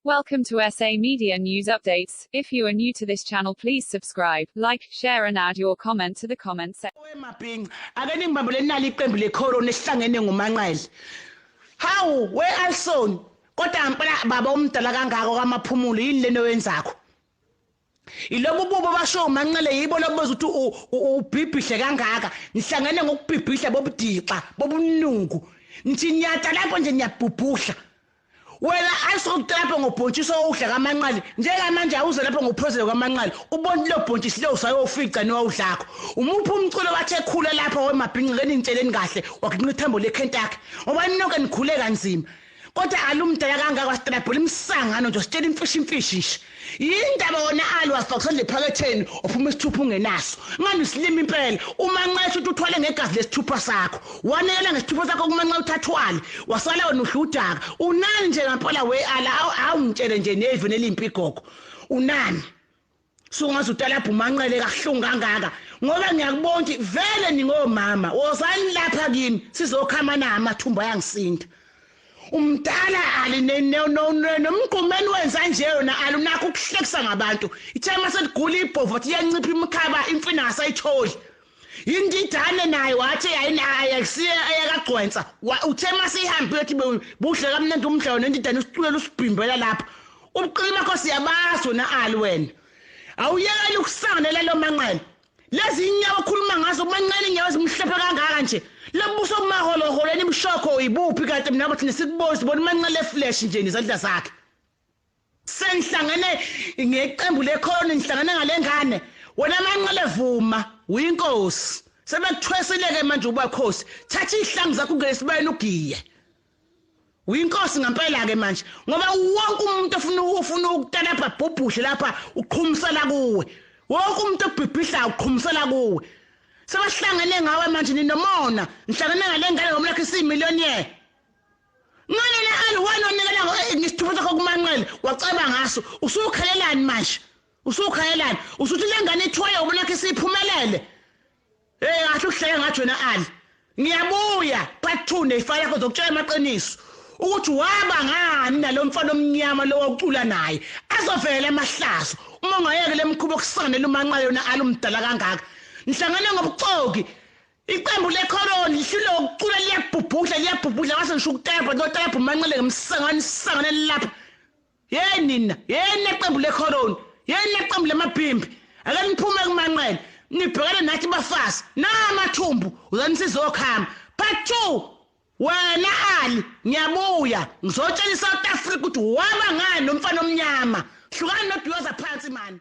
Welcome to SA Media News Updates. If you are new to this channel, please subscribe, like, share and add your comment to the comment section. Wemabhinca, ake ningibambele nali iqembu lecorona esihlangene nguManqele. Hawu we Alson, kodwa ngempela baba omdala kangako kaMaphumulo, yini lento wenzakho? Ilobu bubo basho uManqele yibo lobuza ukuthi ubhibhihle kangaka, nihlangene ngokubhibhihla bobudixa bobunuku, nithi niyata lapho nje niyabhubhuhla. Wena asokutrapha ngobhontshisi owudla kaManqele, njengamanje awuze lapho ngophozelo kaManqele, ubona lo bhontshisi lo usayofica nowawudlakho. Umuphi umculo wathi ekhula lapha wemabhinca, ke ningitsheleni kahle, waginqa ithambo leKentucky, ngoba nonke nikhule kanzima. Kodwa alumdala kangaka wasitrabhula imsangano nje, sitshela imfishi imfishi nje. Yindaba wona ali wafaka isandla ephaketheni uphuma isithupha ungenaso. Ngani usilima impela, uManqele uthi uthwale ngegazi lesithupha sakho. Wanekela ngesithupha sakho kuManqele uthathwale, wasala wena udla udaka. Unani nje ngempela we ala, awungitshele nje neve nelimpi gogo. Unani? Sungaze utalapha uManqele kahlungu kangaka, ngoba ngiyakubona ukuthi vele ningomama. Wozani lapha kimi sizokhama na amathumba ayangisinda. Umdala ali nomgqumeni wenza nje yona ali unakho ukuhlekisa ngabantu. Ithema seligula ibhovu athi iyancipha imikhaba, imfina ngasayitholi. Indidane naye wathi ayinaye akusiye ayakagcwensa. Uthe masihambile ethi buhle kamnandi umdlalo nendidane usiculela usibhimbela lapha. Ubuqili bakho siyabazi wena ali wena. Awuyekeli ukusanganela lo Manqele. Lezi inyawo okhuluma ngazo uManqele, inyawo ezimhlophe kangaka nje. Lobuso bumaholoholo nimshokho ibuphi kanti mina bathi nisikubona sibona uManqele flash nje nezandla zakhe. Senihlangene ngeqembu lekhona, nihlangene ngalengane. Wena Manqele vuma, uyinkosi. Sebekuthwesile ke manje ubakhosi. Thatha ihlangu zakho ungene esibayeni ugiye. Uyinkosi ngempela ke manje, ngoba wonke umuntu ofuna ukutalapha bhubhuhle lapha uqhumisela kuwe. Wonke umuntu obhibhihla uqhumisela kuwe. Sebahlangene ngawe manje ninomona, nihlangene ngalengane ngoba lakhe isiyimillionaire. Ngane la ali wena onikela ngesithupha sakho kuManqele, waceba ngaso, usukhalelani manje? Usukhalelani? Usuthi lengane ithwaye ubona lakhe isiphumelele. Hey kahle uhleke ngathi wena Ali. Ngiyabuya part 2 nefile yakho zokutshela amaqiniso. Ukuthi waba ngani nalomfana omnyama lo wokucula naye. Azovela amahlazo. Uma ungayeke lemkhubo okusanele uManqele yona Ali umdala kangaka. Nihlangene ngobuxoki. Iqembu lecorona lihlule ukucula liyabhubhudla liyabhubhudla ngase ngisho ukutepha lotepha uManqele ngemsangano isangane lapha. Yey nina, yey neqembu lecorona, yey neqembu lemabhimbi. Ake niphume kuManqele, nibhekane nathi bafazi. Namathumbu uzani sizokhama. Part 2 wena Ali ngiyabuya ngizotshela iSouth Africa ukuthi waba ngani nomfana omnyama. Hlukana noDuyoza phansi mani.